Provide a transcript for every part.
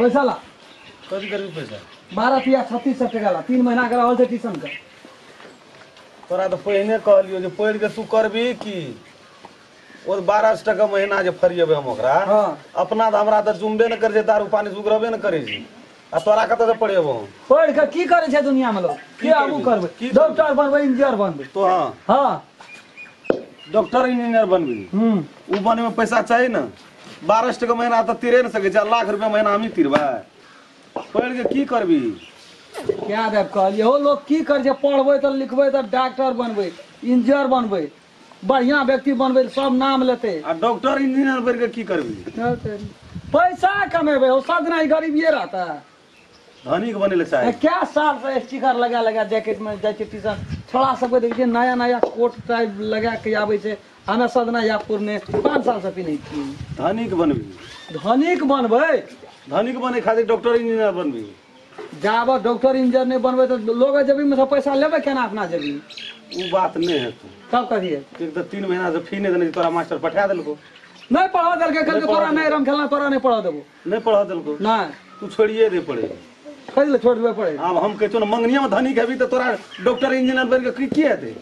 पैसा ला। कथी करबी पैसा? 12 तिया 3600 टका ला, 3 महीना के रहल छै ट्यूशन के। तोरा तऽ पहिने कहलियो जे पढ़ि के तू करबी की, ओ 1200 टका महीना जे फरियेबै हम ओकरा। हाँ। अपना तऽ हमरा तऽ जुमबे ने करै छै, दारू पानी सुगरबे ने करै छै, आ तोरा कतऽ से पढ़ेबो? पढ़ि के की करै छै दुनिया में लोग? की हमहूँ करबै? डॉक्टर बनबै, इंजीनियर बनबै। तो हाँ। हाँ। डॉक्टर इंजीनियर बनबी। उ बने में पैसा चाही ना। 1200 टका महीना तऽ तिरे ने सकै छै, लाख रुपया महीना हमही तिरबै। पढ़ि के की करबी? क्या देव कहलियै हो, लोग की करै छै? पढ़बै तऽ लिखबै तऽ डॉक्टर बनबै, इंजीनियर बनबै, बढ़िया व्यक्ति बनबै, सब नाम लेतै। आ डॉक्टर इंजीनियर बनि के की करबी? पैसा कमेबै हो, सब दिना गरीबिये रहता। धनिक बने ले चाहे। क्या साल से स्टिकर लगा लगा जैकेट में जाइ छै ट्यूशन, छोड़ा सबके देखै छियै नया नया कोट टाइप लगा के आबै छै। हमे सदना या पुरने 5 साल से पिन्है छियै। धनिक बनबी। धनिक बनबै? धनिक बने खातिर डॉक्टर इंजीनियर बनबी। जाब डॉक्टर इंजीनियर नहीं बनबै तऽ लोग जेबी में से पैसा लेबै केना अपना जेबी? उ बात नहीं हेतौ। तब कथी है? एक तऽ 3 महीना से फी नहीं देने, तोरा मास्टर पठा देलको। नहीं पढ़ा देलकै, कहलकै तोरा नहीं रम खेलना, तोरा नहीं पढ़ा देबो। नहीं पढ़ा देलको? नहीं। तू छोड़िए दे पड़े। कथी ले छोड़ देबै पड़े? आब हम कहै छियौ ने, मंगनिया में धनिक हेबी तऽ तोरा डॉक्टर इंजीनियर बनि के की हेतै?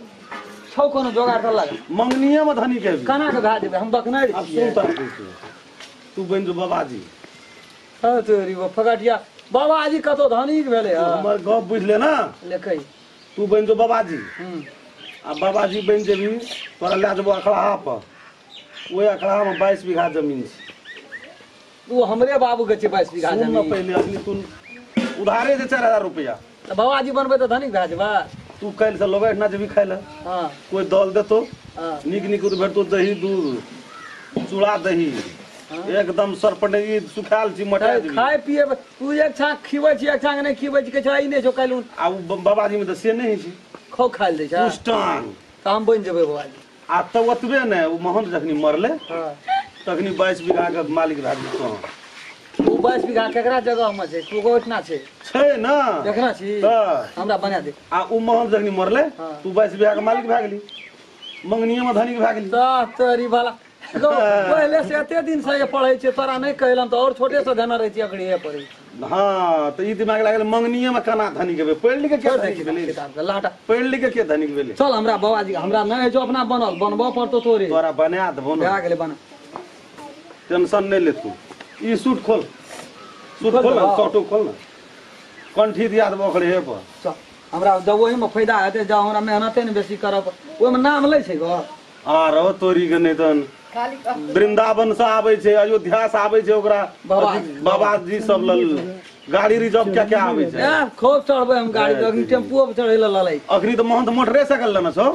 छौ कोनो जोगाड़ तऽ लगा। मंगनिया में धनिक हेबी। केना के भए जेबै? हम बकनाइ आब सुन तोरा कहै छियौ, तू बनि जो बाबाजी। हँ तोरी वो फकटिया बाबाजी कतौ धनिक भेलै। हमर गप बुझि ले ना। ले कही। तू बनि जो बाबाजी। आ बाबाजी बनि जेबी, तोरा लए जेबो अखड़ाहा पर। ओहि अखड़ाहा में 22 बीघा जमीन छै। ओ हमरे बाबू के छै 22 बीघा सुन जमीन। न पहिले, अखनी तू उधारे दे 4000 रुपया। तऽ बाबाजी बनबै तऽ धनिक भए जेबै। तू काल्हि से लोग एहिठिना जेबी खाइ लए। हाँ। कोइ दल देतौ। हाँ। नीक नीक भेटतौ दही दूध, चूड़ा दही। हाँ। एकदम सरपटे सुखायल छी, मोटा जेबी। खाय पिए तू एक छाक खिबै छी, एक छाक नहि खिबै छी, कहै छै ई नहि छौ काल्हि। आ ओ बाबाजी में तऽ से नहि होइ छै। खूब खाइ लए दै छै। पुष्टान। तऽ हम बनि जेबै बाबाजी। आ तब ओतबे नहि, ओ महंत जखनी मरलै हाँ। तखनी 22 बीघा के मालिक भए गेल तों। ओ 22 बीघा केकरा जगह में छै? तू ओहिठिना छै? छै ना। देखना छी? तऽ। हमरा बना दे। आ ओ महंत जखनी मरलै, हाँ। तू 22 बीघा के मालिक भए गेली, मंगनिये में धनिक भए गेली। तऽ तोरी भला। पहिले से एते दिन से पढ़ै छै, तोरा नहि कहलम तऽ और छोटे से देने रहै छी, अखनी पढ़ै छी। हाँ, तऽ ई दिमाग लागल मंगनिये में केना धनिक हेबै, पढ़ि लिख के छोड़ दे धनिक भेलै? किताब के लाटा। पढ़ि लिख के धनिक भेलै? चल हमरा बाबाजी, हमरा नहि होइ छौ अपना बनल, बनबऽ पड़तौ तोरे। तोरा बना देबौ ने। भए गेलै बना। टेंशन नहि ले तू। ई सूट खोल, सूट खोल खोल ना, देबौ। शर्टो खोल ना, कंठी दिया देबौ ओकरे हे पर। चल हमरा जब ओहिमे फायदा हेतै, जब हमरा मेहनते ने बेसी करब, ओहिमे नाम लै छै गो। आ रहो तोरी के नहि तहन वृंदावन से आबै छै, अयोध्या से आबै छै, ओकरा बाबाजी सब लल गाड़ी रिजर्व क्या क्या आबै छै। खूब चढ़बै हम गाड़ी, अखनी टेम्पुओ पर चढ़ै लए ललै। अखनी तऽ महंत मोटरे साइकिल लेने छौ,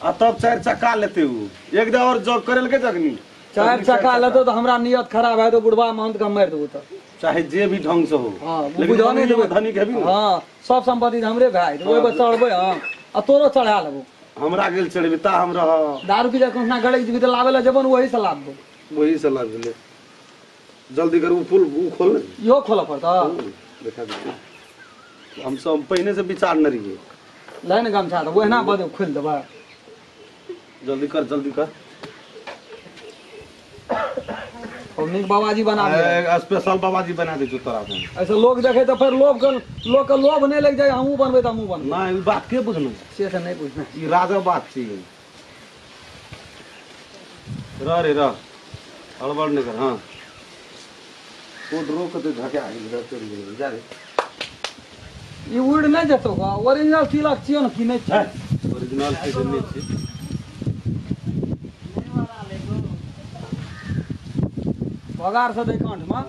आ तब 4 चक्का लेतै उ। एक दा और जॉब करेलकै जखनी 4 चक्का लेतौ तऽ हमरा नियत खराब है तो बुढ़वा महंत के मारि देबौ। तऽ चाहे जे भी ढंग से हो, हाँ, लेकिन बुझऽ नहि देबै। धनिक हेबी ने। हाँ, सब संपत्ति हमरे भए जेतै, ओहि पर चढ़बै हम आ तोरो चढ़ा लेबौ। हमरा गेल चढ़ेबी ता हम रह। दारू पी कऽ कहुना गड़ैक जेबी तऽ लाबै लए जेबौ ने, ओही से लाबबौ। वही से लाबि ले। जल्दी कर, उ पुल उ खोल ने। इहो खोलऽ पड़तौ? देखा दे। हम सब पहिने से विचार न रहिए। लै ने गमछा तऽ ओहिना बदे खोलि देबै। जल्दी कर, जल्दी कर। खूब नीक बाबाजी बना दे। स्पेशल बाबाजी बना दै छौ तोरा के। ऐसे लोग देखे तऽ फेर लोभ के, लोग के लोभ नहि लागि जाय, हमहूँ बनबै तऽ हमहूँ बनबै। नहि, ई बात के बुझलहुँ? से तऽ नहि बुझलहुँ। ई राजा बात छी। रह रे रह, हड़बड़ नहि कर। हाँ, कोट रोक के झका गेल, रह चलि गेल, जा रे। ई उड़ि नहि जेतौ गो, ओरिजिनल तिलक छियौ ने कि नहि छियौ? ओरिजिनल छै से नहि छै। बगार से दै कंठ में।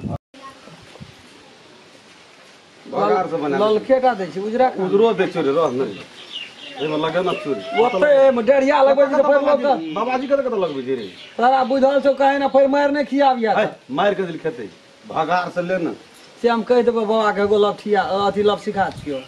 बगार से बना। ललकेटा दै छै, उजरा कहाँ? उजरो दै छै रे, रह नहि। एहिमे लगे ना चूड़ी। ओतै एहिमे डेढ़िया लगबै छै तऽ फेर लोक के- बाबाजी कतऽ कतऽ लगबै छै रे? तोरा बुझल छौ कहे ना, फेर मारि नहि खियाबिया। है, मारि के दिल खेतै। भगार से ले ना। से हम कहि देबै बाबा के एगो लफठिया, अथी लफ सिखा छियौ।